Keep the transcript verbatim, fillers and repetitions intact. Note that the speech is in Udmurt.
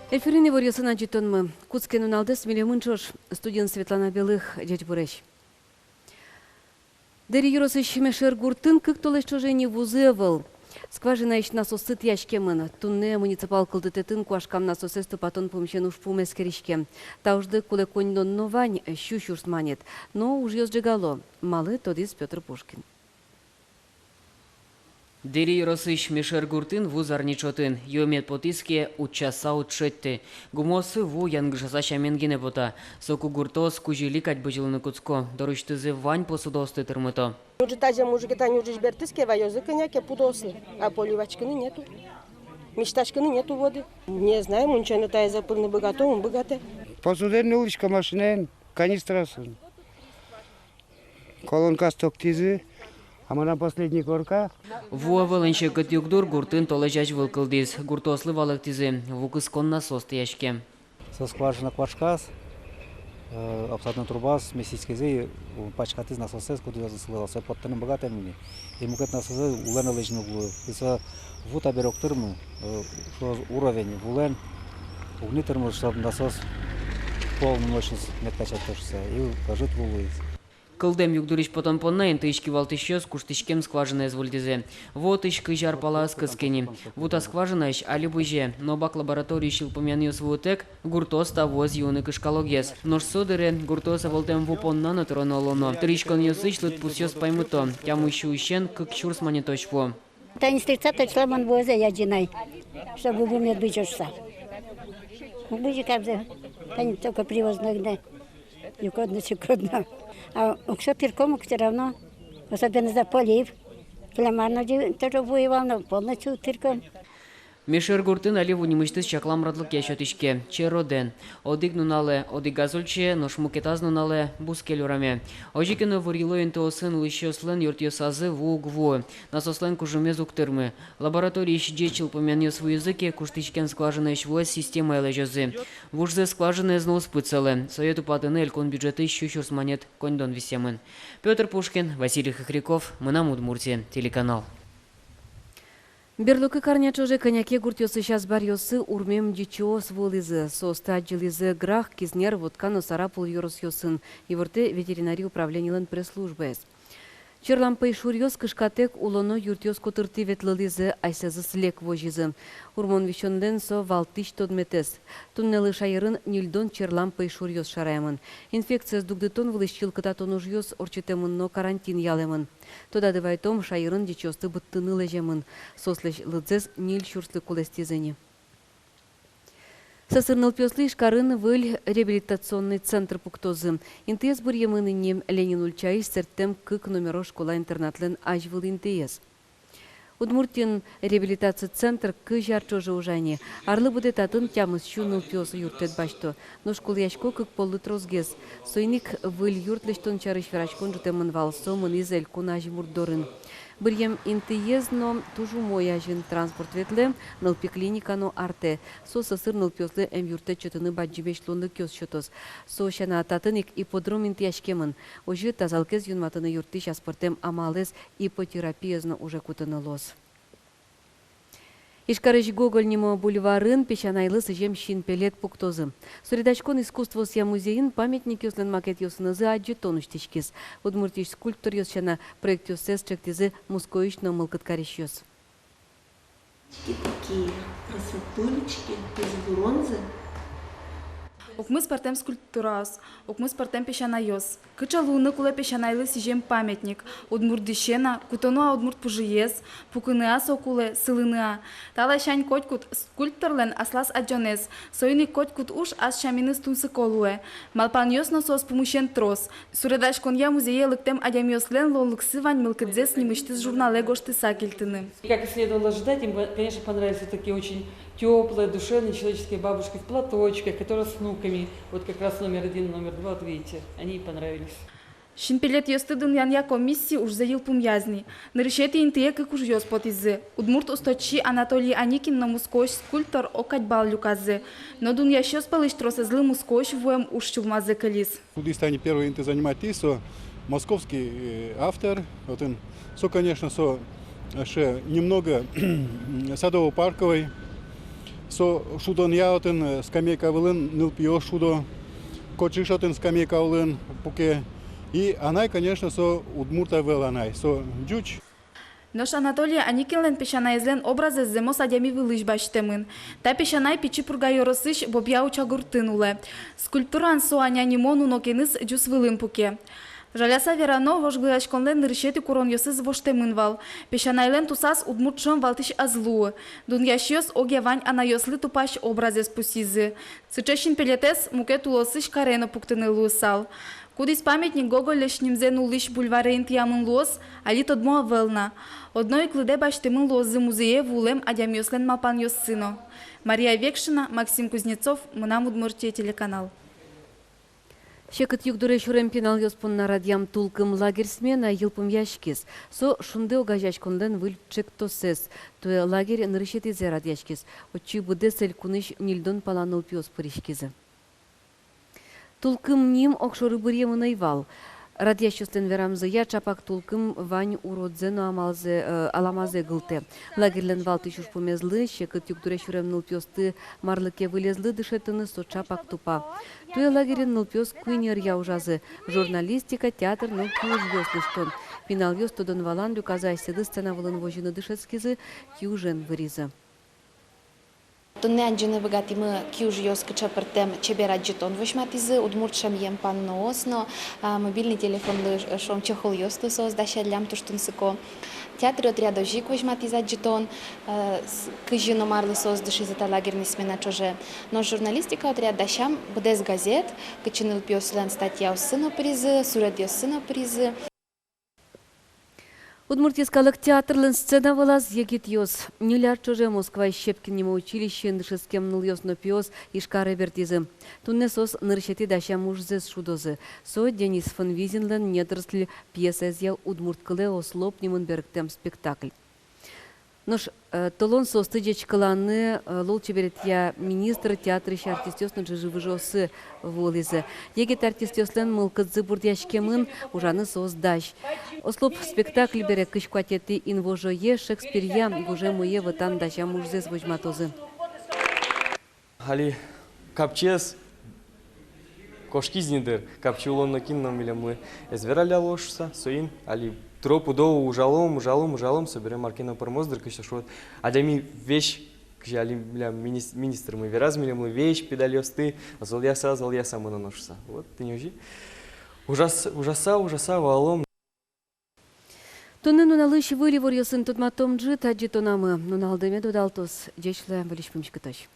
Эфирын иворъёсын адӟытонмы. Кутскем нуналдэс милемын ӵош. Студиын Светлана Белых. Ӟечбуресь! Дэри ёросысь Мешер гуртын кык толэзь ӵоже ини вузы ӧвӧл. Скважинаысь насоссы тӥяськемын. Туннэ муниципал кылдытэтын куашкам насосэз тупатон пумысен ужпум эскериське. Та ужлы кулэ коньдон но вань, сю сюрс манет. Но ужъёс ӝегало. Малы, тодӥз Пётр Пушкин. Дэри ёросысь Мешер гуртын вуз арни ӵотын. Юэмед потӥз ке, утчаса уд шедьты. Гумыоссы ву янгышаса сямен гинэ пота. Соку гуртоос кузьыли кадь бызьылыны кутско. Дорысьтызы вань посудаосты тырмыто. Ӝытазе мужике тани ужысь бертӥз ке, ваёзы кӧня ке пудоослы, а поливачкыны нету. Миськаськыны нету воды. Не знаю, мунчоен но таизэ пырны быгато, ум быгатэ. Посудаен улӥсько, машинаен, канистраосын. Колонкаос токтӥзы, а мынам последний корка. Ву ӧвӧлэн секыт югдур гуртын толэзь азьвыл кылдӥз. Гуртоослы валэктӥзы, ву кыскон насос тӥяське. Со скважина куашказ, э, обсадной трубаос местиськизы, у, пачкатӥз насосэз, кудӥз сылэ, сое поттыны быгатэмын ини. И мукет насосэз улэ но лэзьыны уг луы. И со ву табере уг тырмы, э, со уровень вулэн уг ни тырмы, чтоб насос полной мощность мед качать шуыса. И ӧжыт ву луиз. Кылдэм югдурысь потон понна интыысь кивалтӥсьёс куштӥськем скважинаез выльдӥзы. Ву отысь кызь ар пала ӧз кыскы ни. Ву та скважинаысь али бызе, но бак лабораториысь йылпумъянъёс вуытэк, гуртоос та вуэз юыны кышкалогес. Нош со дыре гуртоос ӧвӧлтэм ву понна но тыроно-олоно. Тыриськонъёсысь лыдпусъёс паймыто: тямыс сюысен кык сюрс манетозь вуо. Тани стрельца точно мон вуэзэ ядӟи на ай, чтобы ву мед бызёз шуса. Бызе кабзэ, тани только привозной гинэ. Юкодно, сюкодно. А уксё тырком ук всё равно. Особенно за полив. Кылем ар но тоже вуэ вал но, полностью тырком. Мешер гуртын али ву нимысьтыз чаклам радлыкъя сётӥське, черодэн. Одӥг нуналэ одӥгаз ульчае, нош мукетаз нуналэ бускель ураме. Озьы ке но вырйыло интыосын улӥсьёслэн юртъёсазы ву уг вуы. Насослэн кужымез уг тырмы. Лабораториысь ӟеч йылпумъянъёс вуизы ке, куштӥськем скважинаысь вуэз системае лэзёзы. Вужзэ скважинаез но уз пытсэлэ. Сое тупатыны элькун бюджетысь сю сюрс манет коньдон висъямын. Пётр Пушкин, Василий Хохряков, «Мынам Удмуртие» телеканал. Берло кык арня ӵоже кӧня ке гуртъёсысь азбаръёсы урмем ӟичыос вуылӥзы. Соосты адӟылӥзы Грах, Кизнер, Вотка но Сарапул ёросъёсын, ивортэ ветеринария управленилэн пресс-службаез. Черлам пӧйшуръёс кышкатэк улоно юртъёс котыртӥ ветлылӥзы, асьсэзыз лек возизы. Урмон висёнлэн со валтӥсь тодметэз. Туннэлы шаерын ньыльдон черлам пӧйшуръёс шараямын. Инфекциез дугдытон вылысь чылкытатон ужъёс ортчытэмын но карантин ялэмын. Тодады вайтом, шаерын ӟичыосты быдтыны лэземын. Соослэсь лыдзэс ньыль сюрслы кулэстӥзы ини. Сӧсыр нылпиослы Ижкарын выль реабилитационный центр пуктозы. Интыез быръемын ини: Ленин ульчаысь сэрттэм кык номеро школа-интернатлэн азьвыл интыез. Удмуртиын реабилитаци центр кызь ар ӵоже ужа ини. Арлы быдэ татын тямыс сю нылпиос юрттэт басьто. Нош кулэясько кык поллы тросгес. Соин ик выль юрт лэсьтон сярысь вераськон ӝутэмын вал, со мынӥз элькун азьмурт дорын. Быръем интыез но туж умой азьын: транспорт ветлэ, нылпи клиника но артэ. Со сӧсыр нылпиослы эмъюрттэт сётыны бадӟымесь луонлыкъёс сётоз. Со сяна, татын ик ипподром интыяськемын. Озьы тазалыкез юнматыны юрттӥсь аспӧртэм амалэз, иппотерапиез но уже кутыны луоз. Ижкарысь Гоголь нимо бульварын песянайлы сӥзем синпелет пуктозы. Суредаськон искусствоосъя музейын памятникъёслэн макетъёсынызы адӟытон усьтӥськиз. Удмуртиысь скульпторъёс сяна, проектъёссэс ӵектӥзы Москваысь но мылкыд карисьёс. И такие красотулечки из бронзы. Укмыс пӧртэм скульптураос, укмыс пӧртэм песянайёс. Кыӵе луыны кулэ песянайлы сӥзем памятник? Удмурт дӥсен-а, кутоно-а удмурт пужыез, пукыны-а со кулэ, сылыны-а? Та ласянь котькуд скульпторлэн аслаз адӟонэз, соин ик котькуд уж ас сяменыз тунсыко луэ. Малпанъёс но соос пумысен трос. Суредаськонъя музее лыктэм адямиослэн луонлыксы вань мылкыдзэс нимысьтыз журналэ гожтыса кельтыны. Как и следовало ожидать, им, конечно, понравились вот такие очень тёплые, душевные, человеческие бабушки в платочках, которые с внуками. Вот как раз номер один, номер два, вот видите, они и понравились. Синпелетъёсты дунъянъя комиссия ужзэ йылпумъяз ни. Нырысетӥ интые кык ужъёс потӥзы. Удмурт усточи Анатолий Аникин но мускоысь скульптор огкадь балл люказы. Но дунъясьёс пӧлысь тросэзлы Мускоысь вуэм уж сюлмазэ кылиз. Кудӥз тани первой инты занимать тӥ, со московский, э, автор. Вот он, со, конечно, со, э, ещё немного садово-парковый. Со шудонъя отын, э, скамейка вылын нылпиос шудо, кочыш отын скамейка улын пуке. И анай, конечно, со удмурт ӧвӧл анай, со ӟуч. Нош Анатолий Аникинлэн песянаезлэн образэз зэмос адями вылысь басьтэмын. Та песянай Пичи Пурга ёросысь Бобья-Уча гуртын улэ. Скульптураын со Аня нимо нунокеныз ӟус вылын пуке. Жаляса верано, вожвылъяськонлэн нырысетӥ куронъёсыз воштэмын вал. Песянайлэн тусаз удмурт шӧм валтӥсь ӧз луы. Дунъясьёс огъя вань анайёслы тупась образэз пусйизы. Сыӵе синпелетэз мукет улосысь каре но пуктыны луысал. Кудӥз памятник Гоголлэсь нимзэ нуллӥсь бульваре интыямын луоз, али тодмо ӧвӧл на. Одно ик лыдэ басьтэмын луозы музее вуылэм адямиослэн малпанъёссы но. Мария Векшина, Максим Кузнецов, «Мынам Удмуртие» телеканал. Секыт югдуре сюрем пиналъёс понна радъям «Тулкым» лагерь смена йылпумъяськиз. Со «Шунды» огазеяськонлэн выль ӵектосэз. Туэ лагерь нырысетӥзэ радъяськиз. Отчы быдэс элькунысь ньыльдон пала нылпиос пыриськизы. «Тулкым» ним огшоры быръемын ӧй вал. Радъясьёслэн верамзыя, ӵапак «Тулкым» вань уродзэ но амалзэ, э, аламазэ гылтэ. Лагерьлэн валтӥсь ужпумезлы, секыт югдуре сюрем нылпиосты марлы ке вылезлы дышетыны, со ӵапак тупа. Туэ лагерьын нылпиос куинь ӧръя ужазы: журналистика, театр но киужъёс лэсьтон. Пиналъёс тодон-валан люказы асьсэды сцена вылын возьыны дышетскизы, киужен выризы. Туннэ адӟыны быгатӥмы киужъёс, кыӵе пӧртэм чебер адӟытон возьматӥзы, удмурт шӧмъем панноос но, а, мобильный телефонлы, э, шуом, чехолъёс, соос дасяллям туж тунсыко. Театр отряд озьы ик возьматӥз адӟытон, э, с-, кызьы но марлы соос дышизы та лагерной смена ӵоже. Нош журналистика отряд дасям быдэс газет, кытчы нылпиослэн статьяоссы но пыризы, суредъёссы но пыризы. Удмурт йӧскалык театрлэн сцена вылаз егитъёс. Ньыль ар ӵоже Москваысь Щепкин нимо училищеын дышетскем нылъёс но пиос Ижкаре бертӥзы. Туннэ соос нырысетӥ дасям ужзэс шудозы. Со Денис Фонвизинлэн «Недоросль» пьесаезъя удмурт кылэ ослоп нимын берыктэм спектакль. Нош, э, толон соосты ӟечкыланы, э, лулчеберетъя министр, театрысь артистъёс но чыжы-выжыоссы вуылӥзы. Егит артистъёслэн мылкыдзы бурдъяськемын, ужаны соос дась. Ослоп спектакль бере кызь куатетӥ инвожое, Шекспиръя «Гужем уе вӧтан» дасям ужзэс возьматозы. Али капчиез кошкиз ни дыр, капчи улон нокин но милемлы ӧз вералляло шуса, соин али тыро-пыдо ужалом, ужалом, ужалом, собере мар ке но пӧрмоз дыр, кызьы шуод, адями весь, кызьы али милям минис-, министрмы вераз милемлы, весь педальёсты золъяса, золъяса мыноно шуса. Вот тӥни озьы. Ужас-, ужаса, ужаса валом. Туннэ нуналысь выль иворъёсын тодматом ӝыт адӟытонамы. Нуналды мед удалтоз. Ӟеч луэ, выльысь пумиськытозь.